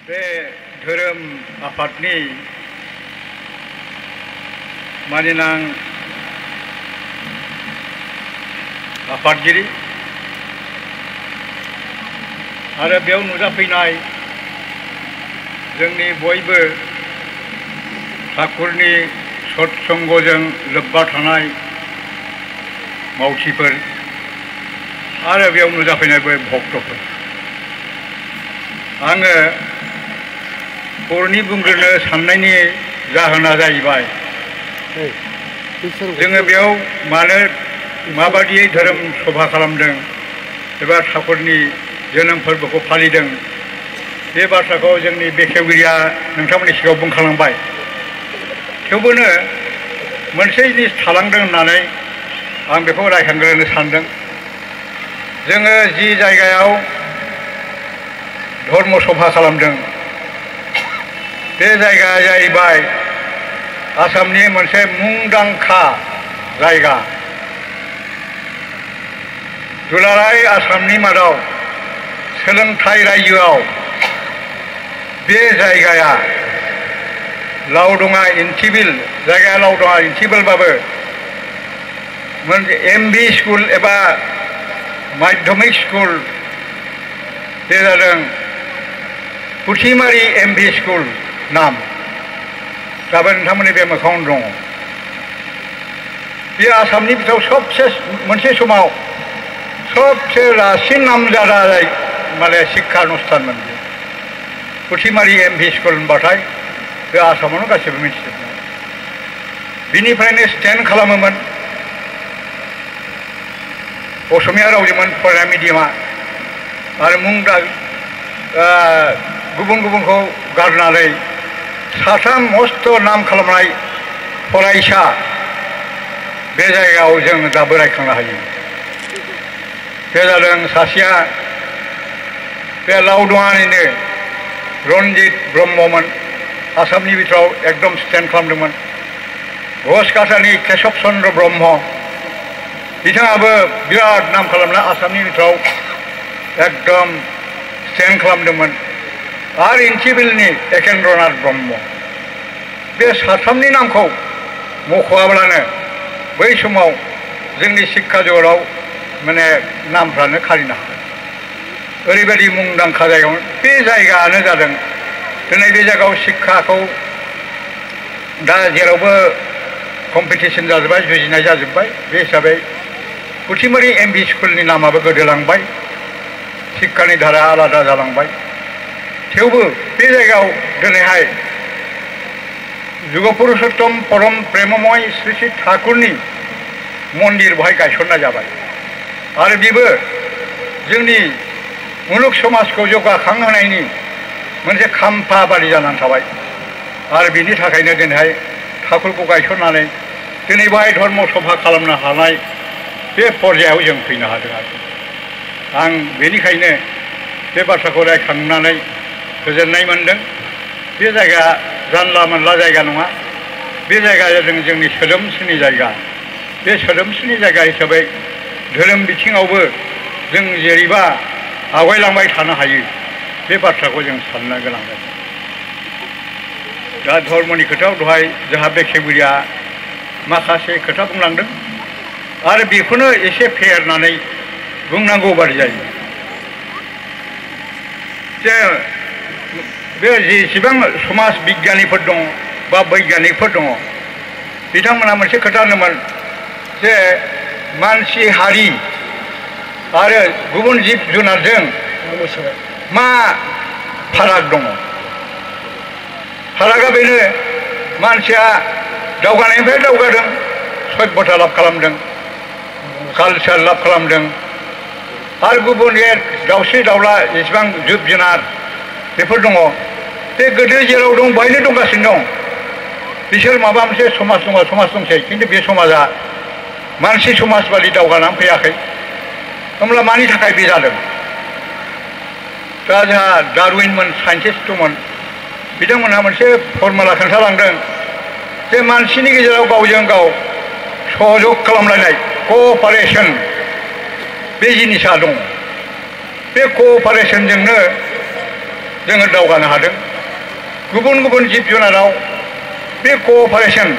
बे धोरोम आफादनि मानिनां आफादगिरि आरो बेयाव नुजाफैनाय जोंनि बयबो ठाकुरनि सत्संगजों लोब्बा थानाय मावथिफोर आरो बेयाव नुजाफैनाय भक्तफोर आङो बर'नि बुंग्रोनो साननायनि जाहोना जाहैबाय जोङो बेयाव माबादियै धोरोम सभा खालामदों एबा ठाकुरनि जोनोम फोरबोखौ फालिदों बे बाथ्राखौ जोंनि बेखेवगिरिया नोंथांमोननि सिगाङाव बुंखालांबाय। थेवबोनो मोनसे जिनिस थालांदों होननानै आं बेखौ रायखांग्रोनो सानदों। जोङो जि जायगायाव धर्म सभा खालामदों बे जायगाया जाहैबाय आसामनि मोनसे मुंदांखा जायगा। दुलाराय आसामनि मादाव सोलोंथाइ रायजोआव बे जायगाया लावदङा इन्टिबिल जायगाया लावदङा इन्टिबिलबाबो मोनसे एमभि स्कुल एबा माध्यमिक स्कुल बे जादों पुथिमारि एमभि स्कुल नाम दाबो नोंथांमोननि बे मोखाङावनो दङ। बे आसामनि बिथोराव सबसे मोनसे समाव सबसे रासिन नामजादा माने शिक्षा अनुष्ठानमोन बे पुथिमारि एमभि स्कुल होनबाथाय बे आसामावनो गासैबो मिथिजोबो। बिनिफ्रायनो स्टेन्ड खालामोमोन असमिया रावजोंमोन फरायनाय मिडियामा आरो गुबुन गुबुनखौ गारनानै साथाम मस्थ' नाम खालामनाय फरायसा बे जायगायाव जों दाबो रायखांनो हायो। बे जादों सासेया बे लावदङानिनो रन्जित ब्रह्ममोन आसामनि बिथोराव एकदम स्टेन्ड खालामदोंमोन। घसकाटानि केशब चन्द्र ब्रह्म बिथाङाबो बिराद नाम खालामना आसामनि बिथोराव एकदम स्टेन्ड खालामदोंमोन। आरो इन्टिबिलनि एकेन्द्रनाथ ब्रह्म बे साथामनि नामखौ मख'आब्लानो बै समाव जोंनि शिक्षा जगतआव माने नामफ्रानो खारिनो हागोन। ओरैबायदि मुंदांखा जायगायाव बे जायगायानो जादों दिनै बे जायगायाव शिक्षाखौ दा जेरावबो कम्पिटिसन जाजोब्बाय जुजिनाय जाजोब्बाय। बे हिसाबै पुथिमारि एमभि स्कुलनि नामाबो गोदोलांबाय शिक्षानि धारा आलादा जालांबाय। थेवबो बे जायगायाव दिनैहाय जुगपुरुषोत्तम परम प्रेममय श्री श्री ठाकुरनि मन्दिर बेवहाय गायसननाय जाबाय आरो बेबो जोंनि मुलुग समाजखौ जौगाखांहोनायनि मोनसे खाम्फा बादि जानानै थाबाय। आरो बिनि थाखायनो दिनैहाय ठाकुरखौ गायसननानै दिनै बेवहाय धर्म सभा खालामनो हानाय बे पर्यायाव जों फैनो हादों आरो आं बेनिखायनो बे बाथ्राखौ रायखांनानै गोजोननाय मोन्दों। बे जायगाया जानला मोनला जायगा नङा। बे जायगाया जोंनि सोदोमस्रिनि जायगा। बे सोदोमस्रिनि जायगा हिसाबै धोरोम बिथिङावबो जों जेरैबा आवगायलांबाय थानो हायो बे बाथ्राखौ जों साननो गोनां जादों। दा धर्मनि खोथायाव दहाय जोंहा बेखेवगिरिया माखासे खोथा बुंलांदों आरो बेखौनो एसे फेहेरनानै बुंनांगौ बादि जायो जे बे जेसेबां समाज बिगियानिफोर दङ बा बैगियानिकफोर दङ बिथांमोनहा मोनसे खोथा होनोमोन जे मानसि हारि आरो गुबुन जिब जुनारजों मा फाराग दङ। फारागा बेनो मानसिया दावगानायनिफ्राय दावगादों सभ्यता लाभ खालामदों कालचार लाभ खालामदों आरो गुबुन दाउस्रि दाउला जेसेबां जिब जुनार बेफोर दङ बे गोदो जेराव दं बेवहायनो दंगासिनो दं। बिसोर माबा मोनसे समाज दङ समाज दंसै खिन्थु बे समाजा मानसि समाज बादि दावगानानै फैयाखै। होमब्ला मानि थाखाय बे जादों? दा जोंहा डारउइनमोन साइन्टिस्ट दंमोन बिथांमोनहा मोनसे फर्मुला खोन्थालांदों जे मानसिनि गेजेराव गावजों गाव सहयोग खालामलायनाय क'अपारेसन बे जिनिसा दं। बे क'अपारेसनजोंनो जोङो दावगानो हादों गुबुन गुबुन जिब जुनाराव बे क'अपारेसन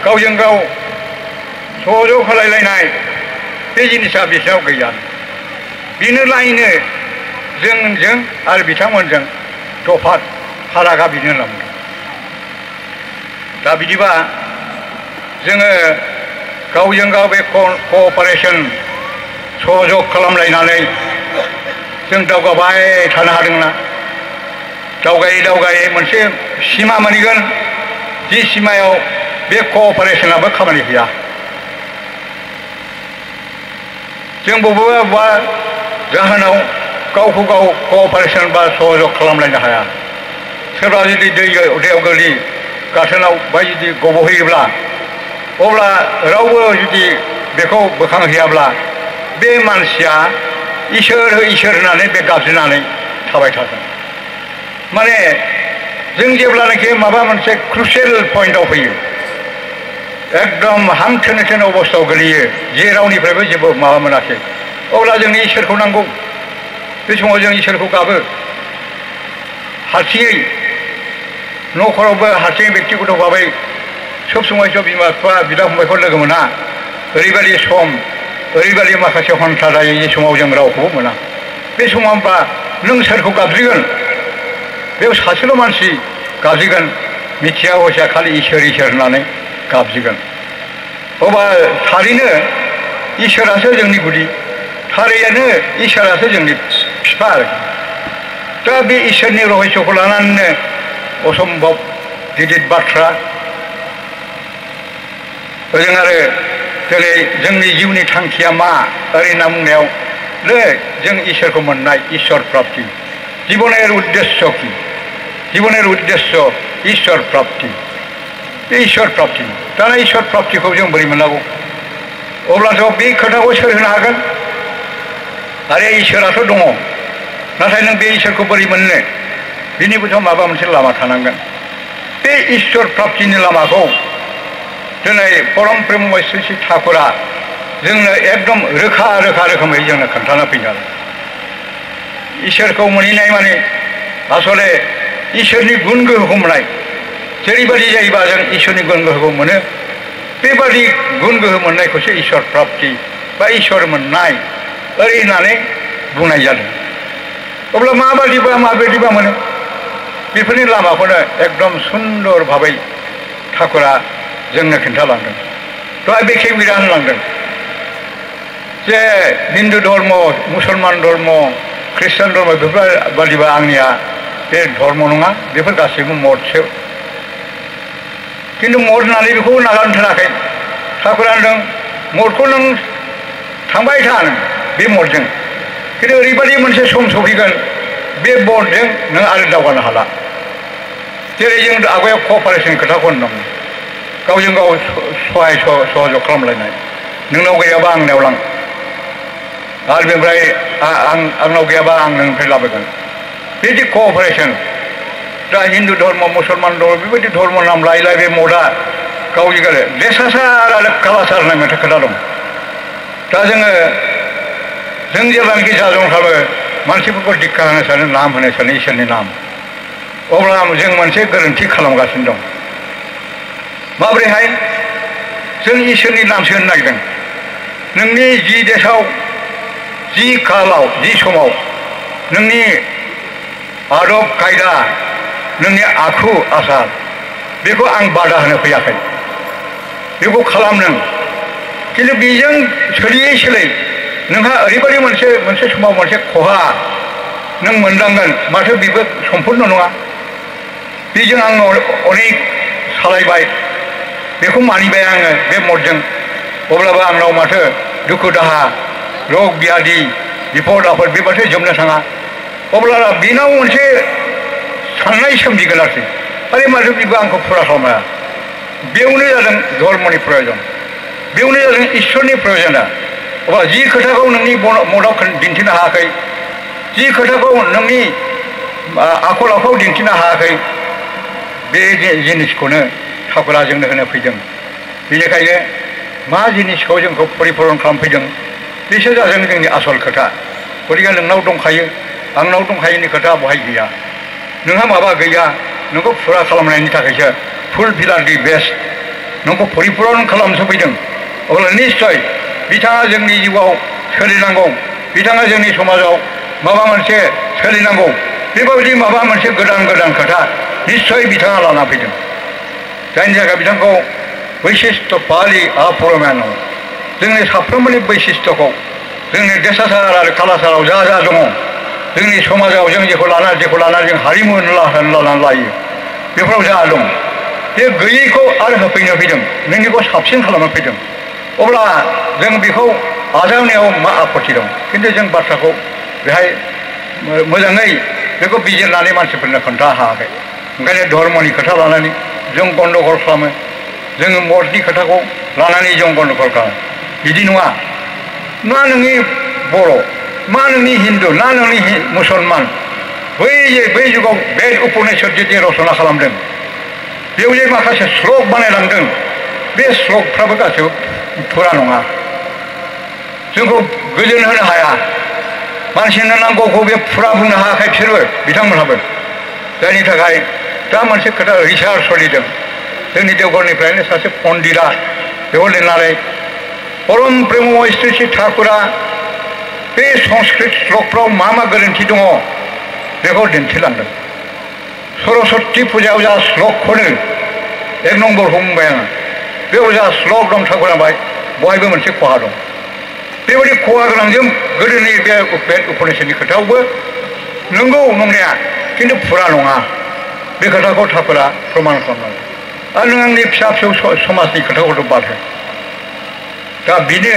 गावजों गाव सहयोग होलायलायनाय बे जिनिसा बिसोराव गैया बेनो लायनो जोंजों आरो बिथांमोनजों तफात फारागा बिनो लांदों दा बिदिबा जोङो गावजों गाव बे क'अपारेसन सहयोग खालामलायनानै जों दावगाबाय थानो हादोंना दावगायै दावगायै मोनसे सिमा मोनहैगोन जि सिमायाव बे क'अपारेसनाबो खामानि होया जों बबेबा जाहोनाव गावखौ गाव क'अपारेसन बा सहयोग खालामलायनो हाया सोरबा जुदि दैयाव गोलैयो गाथोनाव बा जुदि गब'हैयोब्ला अब्ला रावबो जुदि बेखौ बोखांहैयाब्ला बे मानसिया इसोर होननानै बे गाबज्रिनानै थाबाय थागोन माने जों जेब्लानाखि माबा मोनसे क्रुसियेल पइन्टआव फैयो एकदम हां थोनो थोनो अबस्थायाव गोलैयो जे रावनिफ्रायबो जेबो माबा मोनाखै अब्ला जोंनो इसोरखौ नांगौ बे समाव जों इसोरखौ गाबो हारसिङै न'खरावबो हारसिङै बेक्तिगत भाबै सब समय बिमा बिफा बिदा फंबायखौ लोगो मोना ओरैबायदि सम ओरैबायदि माखासे हन्था जायो जे समाव जों रावखौबो मोना बे समाव होनबा नों सोरखौ गाबज्रिगोन बेयाव सासेल' मानसि गाबज्रिगोन मिथिया हसिया खालि इसोर होननानै गाबज्रिगोन अब्ला थारैनो इसोरासो जोंनि गुदि थारैनो इसोरासो जोंनि बिफा दा बे इसोरनि रहस्यखौ लानानैनो असम्भब गिदिर बाथ्रा ओजों आरो दिनै जोंनि जिउनि थांखिया मा ओरै होनना बुंनायाव जों इसोरखौ मोननाय इसोर प्राप्ति जीवनेर उद्देश्य की जीवनेर उद्देश्य ईश्वर प्राप्ति बे ईश्वर प्राप्ति दाना ईश्वर प्राप्तिखौ जों बोरै मोननांगौ अब्लाथ' बे खोथाखौ सोर होनो हागोन आरो इसोराथ' दङ नाथाय नों बे इसोरखौ बोरै मोननो बिनिबोथ' माबा मोनसे लामा थानांगोन बे ईश्वर प्राप्तिनि लामाखौ दिनै परम प्रेममय श्री श्री ठाकुरा जोंनो एकदम रोखा रोखोमै जोंनो खोन्थाना फैदों इसोरखौ मोनहैनाय माने आसले इसोरनि गुन गोहोखौ मोननाय जेरैबायदि जायोबा जों इसोरनि गुन गोहोखौ मोनो बेबादि गुन गोहो मोननायखौसो ईश्वर प्राप्ति बा ईश्वर मोननाय ओरै होननानै बुंनाय जादों अब्ला माबायदिबा मोनो बेफोरनि लामाखौनो एकदम सुन्दर भाबै ठाकुरा जोंनो खिन्थालांदों दहाय बेखेवगिरिया होनलांदों जे हिन्दु धर्म मुसलमान धर्म ख्रिस्टान धर्म बेफोरबादिबा आंनिया बे धर्म नङा बेफोर गासैबो मदसो खिन्थु मद होननानै बेखौ नागारनो थाखाय ठाकुरा होनदों मदखौ नों थांबाय था नों बे मदजों खिन्थु ओरैबायदि मोनसे सम सफैगोन बे मदजों नों आरो दावगानो हाला जेरै जों आवगायाव क'अपारेसन खोथाखौ होनदों गावजों गाव सहाय सहयोग खालामलायनाय नोंनाव गैयाबा आंनियाव लां आरो बेनिफ्राय आंनाव गैयाबा आं नोंनिफ्राय लाबोगोन बिदि क'अपारेसन दा हिन्दु धर्म मुसलमान धर्म बेबायदि धर्म नाम लायै बे मदआ गावनि गाले देसासार आरो कालासार होननाय मोनसे खोथा दं दा जों जेब्लानाखि जाजों खालामो मानसिफोरखौ दिक्खा होनो सानो नाम होनो सानो इसोरनि नाम अब्ला जों मोनसे गोरोन्थि खालामगासिनो दं माबोरैहाय जों इसोरनि नामसो होनो नागिरदों नोंनि जि देशआव जि कालाव जि समाव नोंनि आदब खायदा नोंनि आखु आसार बेखौ आं बादा होनो फैयाखै बेखौ खालाम नों खिन्थु बेजों सोलियै सोलै नोंहा ओरैबायदि मोनसे समाव मोनसे खहा नों मोनदांगोन माथो बेबो सम्पुर्ण नङा बेजों आं अनेक सालायबाय बेखौ मानिबाय आङो बे मदजों अब्लाबो आंनाव माथो दुखु दाहा रग ब्याधि बिपद आफद बेबाथो जोबनो थाङा अब्ला बेनाव मोनसे साननाय सोमजिगोन आरोखि आरे माथो बेबो आंखौ फुरा खालामा बेयावनो जादों धर्मनि प्रयजन बेयावनो जादों इसोरनि प्रयजना अब्ला जि खोथाखौ नोंनि मदआव दिन्थिनो हायाखै जि खोथाखौ नोंनि आखल आखुआव दिन्थिनो हायाखै बे जिनिसखौनो ठाकुरा जोंनो होनो फैदों बेनिखायनो मा जिनिसखौ जोंखौ परिपुरन खालामफैदों बेसो जादों जोंनि आसल खोथा गतिके नोंनाव दंखायो आंनाव दंखायोनि खोथा बहाय गैया नोंहा माबा गैया नोंखौ फुरा खालामनायनि थाखायसो फुल फिलार दि बेस्ट नोंखौ परिपुरन खालामनो फैदों अब्ला निश्चय बिथाङा जोंनि जिउआव सोलिनांगौ बिथाङा जोंनि समाजाव माबा मोनसे सोलिनांगौ बेबायदि माबा मोनसे गोदान गोदान खोथा निश्चय बिथाङा लाना फैदों जायनि थाखाय बिथांखौ बैशिष्ट पालि अपरमायन जोंनि साफ्रोमबोनि बैशिष्टखौ जोंनि देसासार आरो कालासाराव जा जा दङ जोंनि समाजाव जों जेखौ लानानै जों हारिमु लानानै लायो बेफोराव जा दं बे गैयैखौ आरो होफैनो फैदों नोंनिखौ साबसिन खालामनो फैदों अब्ला जों बेखौ आजावनायाव मा आपत्ति दं खिन्थु जों बाथ्राखौ बेहाय मोजाङै बेखौ बिजिरनानै मानसिफोरनो खोन्था हायाखै ओंखायनो धर्मनि खोथा लानानै जों गन्दगल खालामो जोङो मदनि खोथाखौ लानानै जों गन्दगल खालामो बिदि नङा मा नोंनि बर' मा नोंनि हिन्दु ना नोंनि मुसलमान बै जुगाव बेद उपनिषद जे रचना खालामदों बेयाव जे माखासे श्लक बानायलांदों बे श्लकफ्राबो गासैबो फुरा नङा जोंखौ गोजोन होनो हाया मानसिनो नांगौखौ बे फुरा बुंनो हायाखै बिसोरबो बिथांमोनहाबो जायनि थाखाय दा मोनसे खोथा रिसार्च सोलिदों जोंनि देवघरनिफ्रायनो सासे पन्डिता बेखौ लिरनानै परम प्रेममय श्री श्री ठाकुरा बे संस्कृत श्लकफ्राव मा मा गोरोन्थि दङ बेखौ दिन्थिलांदों सरस्वती फुजायाव जा श्लक खनो एक नम्बरखौ बुंबाय आङो बेयाव जा श्लक दं ठाकुरा बहायबो मोनसे खहा दं बेबायदि खहा गोनांजों गोदोनि बे उपनिषदनि खोथायावबो नंगौ नंनाया खिन्थु फुरा नङा बे खोथाखौ ठाकुरा प्रमान खालामनांगौ आरो नों आंनि फिसा फिसौ समाजनि खोथाखौथ' बाद हो दा बेनो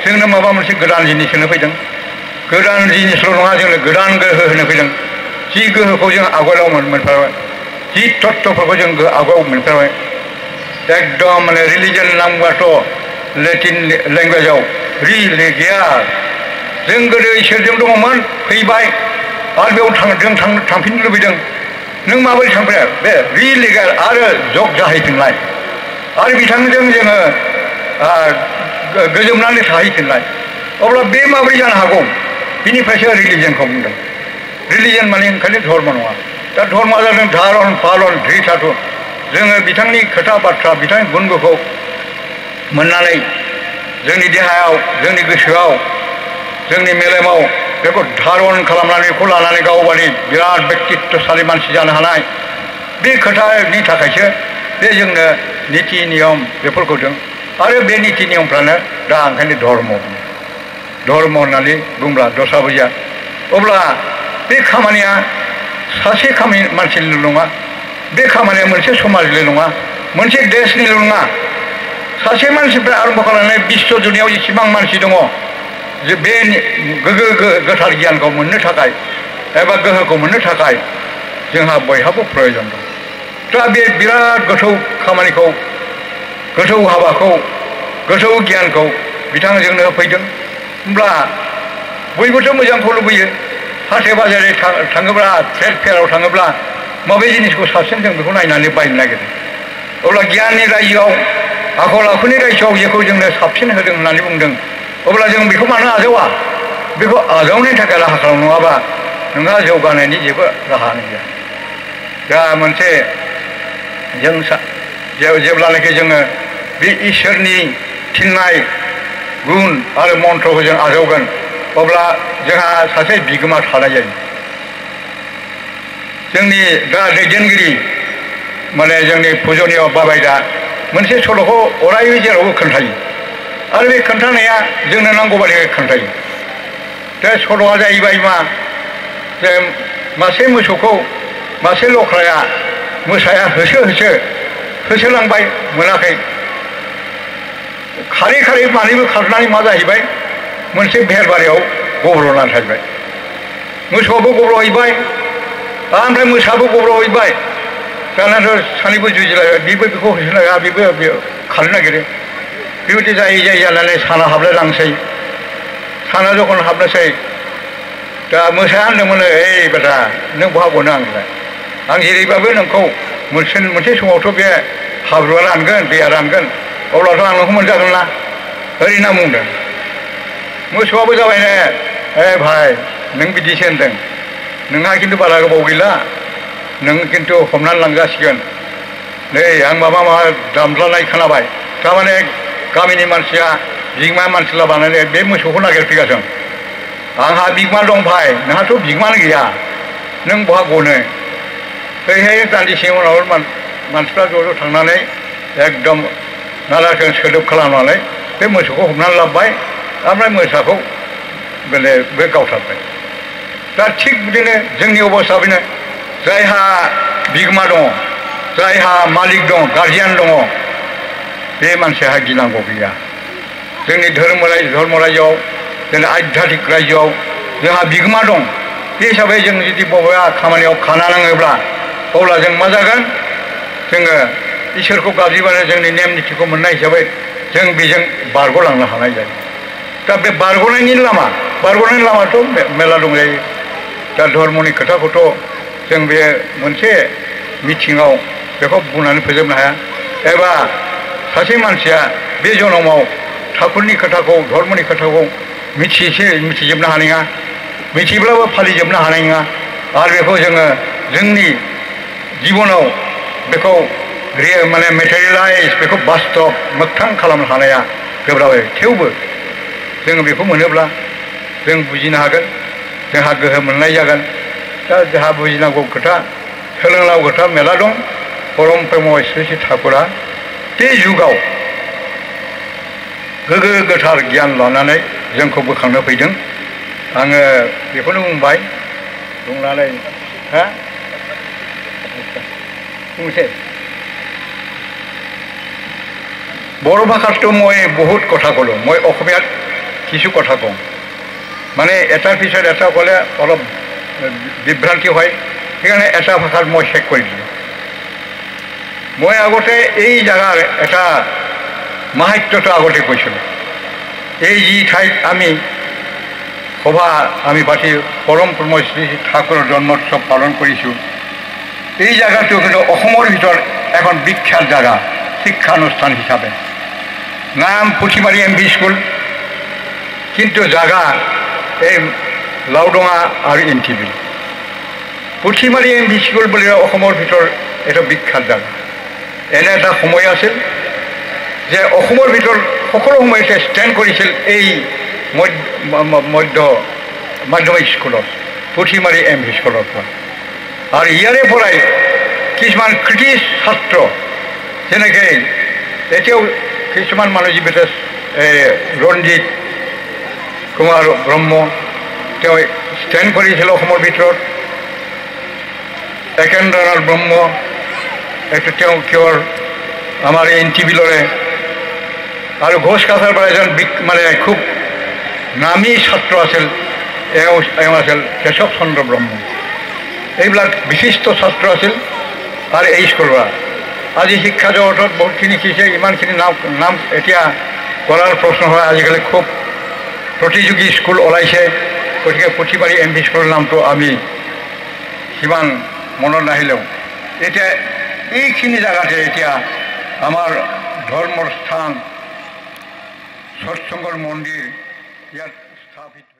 जोंनो माबा मोनसे गोदान जिनिस होनो फैदों गोदान जिनिसल' नङा जोंनो गोदान गोहो होनो फैदों जि गोहोखौ जों आवगायाव मोनफेरबाय जि तत्वफोरखौ जों आवगायाव मोनफेरबाय एकदम माने रिलिजन नांगौबाथ' लेटिन लेंगुवेजाव रिलिगियास जों गोदो इसोरजों दङमोन फैबाय आरो बेयाव जों थांफिननो लुबैदों नों माबोरै थांफैया बे रिलिगियास आरो जग जाहैफिननाय आरो बिथांजों जोङो गोजोमनानै थाहैफिननाय अब्ला बे माबोरै जानो हागौ बिनिफ्रायसो रिलिजनखौ बुंदों रिलिजन माने ओंखायनो धर्म नङा दा धर्मआ जादों धारन पालन धृताथु जोङो बिथांनि खोथा बाथ्रा बिथांनि गुनखौ मोननानै जोंनि देहायाव जोंनि गोसोआव जोंनि मेलेमाव बेखौ धारन खालामनानै बेखौ लानानै गावबानि बिराद बेक्तित्वशालि मानसि जानो हानाय बे खोथानि थाखायसो बे जोंनो निति नियम बेफोरखौ जों आरो बे निति नियमफ्रानो दा ओंखायनो धर्म होननानै बुंब्ला दस्रा बुजिया अब्ला बे खामानिया सासे मानसिनिल' नङा बे खामानिया मोनसे समाजनिल' नङा मोनसे देशनिल' नङा सासे मानसिफ्रा आरम्भ खालामनानै बिश्व दुनियाव जेसेबां मानसि दङ जे बे गोथार गियानखौ मोननो थाखाय एबा गोहोखौ मोननो थाखाय जोंहा बयहाबो प्रयजन दं दा बे बिराद गोथौ खामानिखौ गोथौ हाबाखौ गोथौ गियानखौ बिथाङा जोंनो होफैदों होमब्ला बयबोथ' मोजांखौ लुबैयो हाथाय बाजारै थाङोब्ला ट्रेड फेयाराव थाङोब्ला माबे जिनिसखौ साबसिन जों बेखौ नायनानै बायनो नागिरो अब्ला गियाननि रायजोआव आखल आखुनि रायजोआव जेखौ जोंनो साबसिन होदों होननानै बुंदों अब्ला जों बेखौ मानो आजावा बेखौ आजावनायनि थाखाय राहा खालाम नङाबा नोंहा जौगानायनि जेबो राहायानो गैया दा मोनसे जों जेब्लानाखि जोङो बे इसोरनि थिननाय गुन आरो मन्त्रखौ जों आजावगोन अब्ला जोंहा सासे बिगोमा थानाय जायो जोंनि दा दैदेनगिरि माने जोंनि फुजनीय बाबाया मोनसे सल'खौ अरायबो जेरावबो खोन्थायो आरो बे खोन्थानाया जोंनो नांगौ बादि खोन्थायो बे सल'आ जाहैबाय मा जे मासे मोसौखौ मासे लख्राया मोसाया होसोलांबाय मोनाखै खारै खारै मानैबो खारनानै मा जाहैबाय मोनसे बेहेरबारियाव गब्र'नानै थाहैबाय मोसौआबो गब्र'हैबाय ओमफ्राय मोसाबो गब्र'हैबाय दानाथ' सानैबो जुजिलायबाय बेबो बेखौ होसोलाया बेबो खारनो नागिरो बेबायदि जायै जानानै साना हाबलायलांसै साना जखन हाबनोसै दा मोसाया होनदोंमोन ओइ बेटा नों बहा गनो आं जेरैबाबो नोंखौ मोनसे समावथ' बे हाब्रुआ रानगोन दैया रानगोन अब्लाथ' आं नोंखौ मोनजागोन ना ओरै होनना बुंदों मोसौआबो जाबायनो ए भाइ नों बिदिसो होनदों नोंहा खिन्थु बारा गोबाव गैला नों खिन्थु हमनानै लांजासिगोन नै आं माबा दामज्लानाय खोनाबाय थारमाने गामिनि मानसिया बिगोमा मानसिला बानायनाय बे मोसौखौ नागिरफैगासिनो आंहा बिगोमा दं भाइ नोंहाथ' बिगोमानो गैया नों बहा गनो बैहाय दान्दिसे उनाव मानसिफ्रा ज' ज' थांनानै एकदम नालाखौ सोदोब खालामनानै बे मोसौखौ हमनानै लाबोबाय ओमफ्राय मोसाखौ बे गावथारबाय दा थिग बिदिनो जोंनि अबस्था बेनो जायहा बिगोमा दङ जायहा मालिक दं गार्जियान दङ बे मानसिहा गिनांगौ गैया जोंनि धर्म रायजोआव जोंनि आध्यात्मिक रायजोआव जोंहा बिगोमा दं बे हिसाबै जों जुदि बबेबा खामानियाव खाना नाङोब्ला अब्ला जों मा जागोन जोङो इसोरखौ गाबज्रिबानो जोंनि नेम निथिखौ मोननाय हिसाबै जों बेजों बारग'लांनो हानाय जायो दा बे बारग'नायनि लामाथ' मेरला दंजायो दा धर्मनि खोथाखौथ' जों बे मोनसे मिथिङाव बेखौ बुंनानै फोजोबनो हाया एबा सासे मानसिया बे जनमाव ठाकुरनि खोथाखौ धर्मनि खोथाखौ मिथिजोबनो हानाय नङा मिथिब्लाबो फालिजोबनो हानाय नङा आरो बेखौ जोङो जोंनि जिबनाव बेखौ माने मेटेरियेलाइज बेखौ बास्तब मोगथां खालामनो हानाया गोब्राब थेवबो जोङो बेखौ मोनोब्ला जों बुजिनो हागोन जोंहा गोहो मोननाय जागोन दा जोंहा बुजिनांगौ खोथा सोलोंनांगौ खोथा मेरला दं परम ब्रह्म श्री ठाकुरा बे जुगाव गोगो गोथार गियान लानानै जोंखौ बोखांनो फैदों आङो बेखौनो बुंबाय बुंनानै बुंसै बर' ভাষাততো মই বহুত কথা ক'লোঁ মই অসমীয়াত কিছু কথা কওঁ মানে এটাৰ পিছত এটা ক'লে অলপ বিভ্ৰান্তি হয় সেইকাৰণে এটা ভাষাত মই শেষ কৰি দিলোঁ মই আগতে এই জাগাৰ এটা মাহাত্ম্যটো আগতে কৈছিলোঁ এই যি ঠাইত আমি সভা আমি পাতি পৰম ব্ৰহ্ম শ্ৰী ঠাকুৰৰ জন্মোৎসৱ পালন কৰিছোঁ এই জাগাটো কিন্তু অসমৰ ভিতৰত এখন বিখ্যাত জাগা শিক্ষানুষ্ঠান হিচাপে নাম পুথিমাৰী এম ভি স্কুল কিন্তু জাগা এই লাউডঙা আৰু NTB Puthimari M V school বুলি অসমৰ ভিতৰত এটা বিখ্যাত জাগা এনে এটা সময় আছিল যে অসমৰ ভিতৰত সকলো সময়তে ষ্টেণ্ড কৰিছিল এই মাধ্যমিক স্কুলত পুথিমাৰী এম ভি স্কুলৰ পৰা আৰু ইয়াৰে পৰাই কিছুমান কৃতি ছাত্ৰ যেনেকৈ এতিয়াও কিছুমান মানুহ জীৱিত ৰঞ্জিত কুমাৰ ব্ৰহ্ম তেওঁ ষ্টেণ্ড কৰিছিল অসমৰ ভিতৰত একেন্দ্ৰনাথ ব্ৰহ্ম এইটো তেওঁ কিয়ৰ আমাৰ NTB ল'ৰে আৰু ঘোষ কাছাৰ পৰা এজন মানে খুব নামী ছাত্ৰ আছিল এওঁ আছিল কেশৱ চন্দ্ৰ ব্ৰহ্ম এইবিলাক বিশিষ্ট ছাত্ৰ আছিল আৰু এই স্কুলৰ আজি শিক্ষা জগতত বহুতখিনি শিকিছে ইমানখিনি নাম এতিয়া কৰাৰ প্ৰশ্ন হয় আজিকালি খুব প্ৰতিযোগী স্কুল ওলাইছে গতিকে পুথিমাৰী এম ভি স্কুলৰ নামটো আমি সিমান মনত নাহিলেও এতিয়া এইখিনি জেগাতে এতিয়া আমাৰ ধৰ্মৰ স্থান সৎসংগৰ মন্দিৰ ইয়াত স্থাপিত